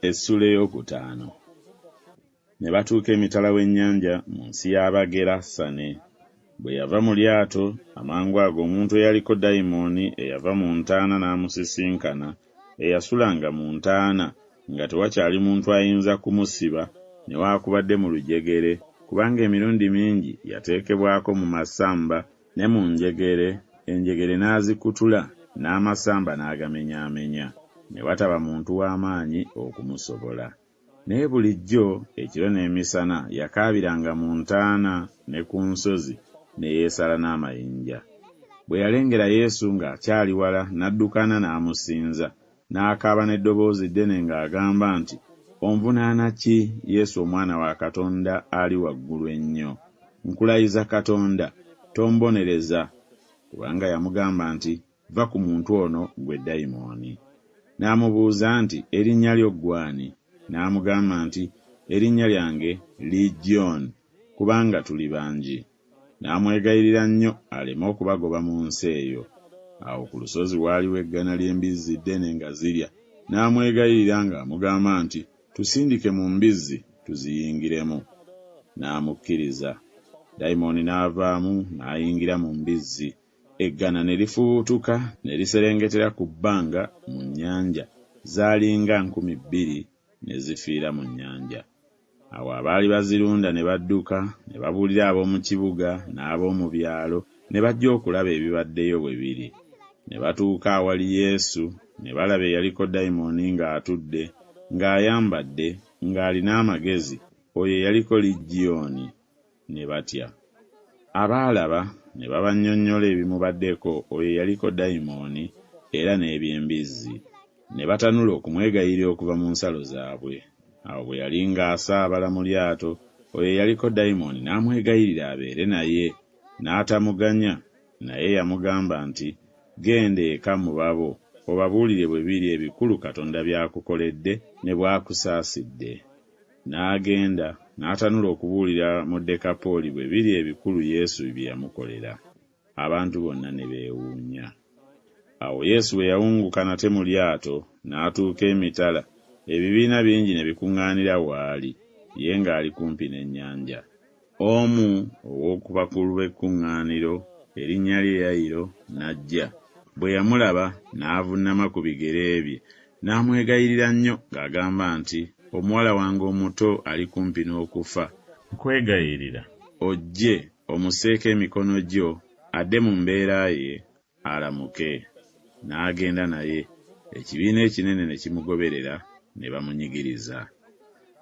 Essuula eyookutaano. Ne batuuka emitala w'ennyanja mu nsi y'Abagerasane. Bwe yava mu lyato, amangu ago omuntu eyaliko dayimooni eyava mu ntaana n'amusisinkana, eyasulanga mu ntaana, nga tewakyali muntu ayinza kumusiba newaakubadde mu lujegere, kubanga emirundi mingi yateekebwako mu masamba ne mu njegere, enjegere n'azikutula n'amasamba n'agamenyaamenya, ne wataba muntu wa maanyi okumusobola. Naye bulijjo ekiro n'emisana yakaabiranga mu ntaana ne ku nsozi ne yeesala n'amayinja. Bwe yalengera Yesu ng'akyali wala n'addukana n'amusinza, n'akaaba n'eddoboozi ddene ng'agamba nti Onvunaana ki, Yesu Omwana wa Katonda Ali Waggulu Ennyo? Nkulayiza Katonda, tombonereza. Kubanga yamugamba nti Va ku muntu ono, ggwe dayimooni. N'amubuuza nti Erinnya lyo ggwe ani? N'amugamba nti Erinnya lyange Liigyoni, kubanga tuli bangi. N'amwegayirira nnyo aleme okubagoba mu nsi eyo. Awo ku lusozi waaliwo eggana ly'embizzi ddene nga zirya, n'amwegayirira ng'amugamba nti Tusindike mu mbizzi tuziyingiremu. N'amukkiriza. Dayimooni n'avaamu n'ayingira mu mbizzi, eggana ne lifubutuka ne liserengetera ku bbanga mu nnyanja, zaali nga 2000, ne zifiira mu nnyanja. Awo abaali bazirunda ne badduka ne babuulira ab'omu kibuga n'ab'omu byalo, ne bajja okulaba ebibaddeyo bwe biri. Ne batuuka awali Yesu, ne balaba eyaliko dayimooni ng'atudde, ng'ayambadde, ng'alina amagezi, oyo eyaliko liggiyoni, ne batya. Abaalaba ne babannyonnyola ebimubaddeko oyo eyaliko dayimooni era n'eby'embizzi. Ne batanula okumwegayirira okuva mu nsalo zaabwe. Awo bwe yali ng'asaabala mu lyato, oyo eyaliko dayimooni n'amwegayirira abeere naye, n'atamuganya, naye yamugamba nti Genda eka mu babo, obabuulire bwe biri ebikulu Katonda by'akukoledde ne bw'akusaasidde. N'agenda, n'atanula okubuulira mu Dekapooli bwe biri ebikulu Yesu bye yamukolera. Abantu bonna ne beewuunya. Awo Yesu bwe yawunguka nate mu lyato, n'atuuka emitala, ebibiina bingi ne bikuŋŋaanira w'ali, ye ng'ali kumpi n'ennyanja. Omu ow'oku bakulu b'ekkuŋŋaaniro, erinnya lye Yayiro, n'ajja, bwe yamulaba, n'avunnama ku bigere bye, n'amwegayirira nnyo ng'agamba nti Omuwala wange omuto ali kumpi n'okufa, nkwegayirira ojje, omusseeko emikono gyo, adde mu mbeera ye, alamuke. N'agenda naye, ekibiina ekinene ne kimugoberera, ne bamunyigiriza.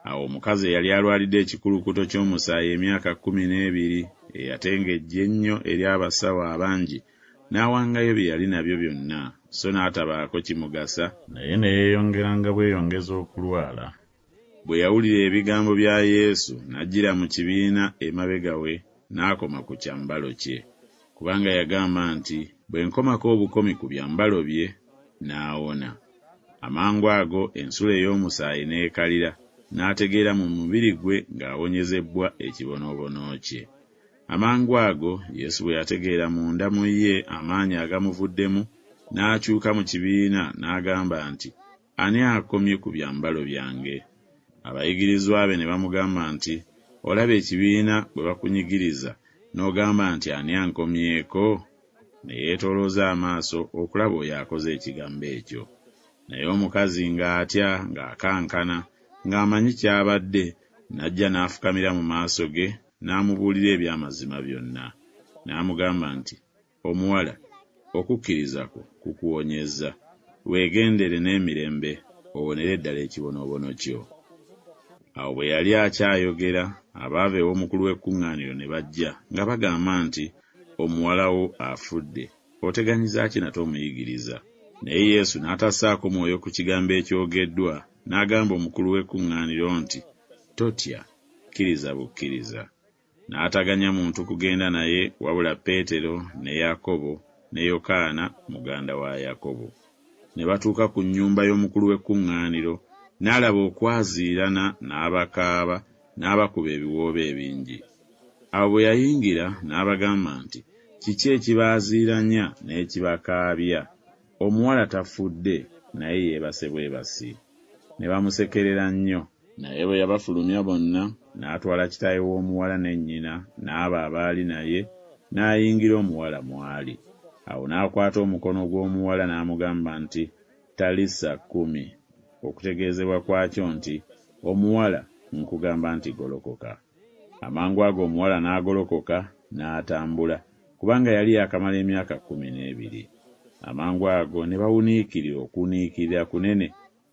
Awo omukazi eyali alwalidde ekikulukuto ky'omusaayi emyaka 12, eyatengejja ennyo eri abasawo abangi, n'awangayo bye yali nabyo byonna, so n'atabaako kimugasa, naye ne yeeyongeranga bweyongezi okulwala, bwe yawulira ebigambo bya Yesu, n'ajjira mu kibiina emabega we, n'akoma ku kyambalo kye. Kubanga yagamba nti Bwe nkomako obukomi ku byambalo bye, nnaawona. Amangu ago ensulo ey'omusaayi n'ekalira, n'ategeera mu mubiri gwe ng'awonyezebbwa ekibonoobono kye. Amangu ago Yesu bwe yategeera munda mu ye amaanyi agamuvuddemu, n'akyuka mu kibiina n'agamba nti Ani akomye ku byambalo byange? Abayigirizwa be ne bamugamba nti, Olaba ekibiina bwe bakunyigiriza, n'ogamba nti Ani ankomyeko? Ne yeetoolooza amaaso okulaba oyo akoze ekigambo ekyo. Naye omukazi ng'atya ng'akankana, ng'amanyi ky'abadde, n'ajja n'afukamira mu maaso ge, n'amubuulira eby'amazima byonna. N'amugamba nti, Omuwala, okukkiriza kwo kukuwonyezza, weegendere n'emirembe, owonere ddala ekibonoobono kyo. Awo bwe yali akyayogera, abaava ew'omukulu w'ekkuŋŋaaniro ne bajja, nga bagamba nti, Omuwala wo afudde, oteganyiza ki nate Omuyigiriza? Naye Yesu n'atassaako mwoyo ku kigambo ekyogeddwa, n'agamba omukulu w'ekkuŋŋaaniro nti, Totya, kkiriza bukkiriza. N'ataganya muntu kugenda naye wabula Peetero ne Yakobo ne Yokaana muganda wa Yakobo. Ne batuuka ku nnyumba y'omukulu w'ekkuŋŋaaniro, n'alaba okwaziirana n'abakaaba n'abakuba ebiwoobe ebingi. Awo bwe yayingira n'abagamba nti, Kiki ekibaaziiranya n'ekibakaabya? Omuwala tafudde, naye yeebase bwebasi. Ne bamusekerera nnyo. Naye bwe yabafulumya bonna, n'atwala kitaawe w'omuwala ne nnyina n'abo abaali naye, n'ayingira omuwala mw'ali. Awo n'akwata omukono gw'omuwala n'amugamba nti, Talisa kumi, okutegeezebwa kwakyo nti, Omuwala, nkugamba nti Golokoka. Amangu ago omuwala n'agolokoka, n'atambula, kubanga yali yaakamala emyaka 12. Amangu ago ne bawuniikirira okuwuniikirira kunene.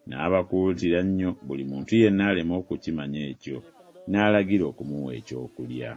N'abakuutira nnyo buli muntu yenna aleme okukimanya ekyo, n'alagira okumuwa ekyokulya.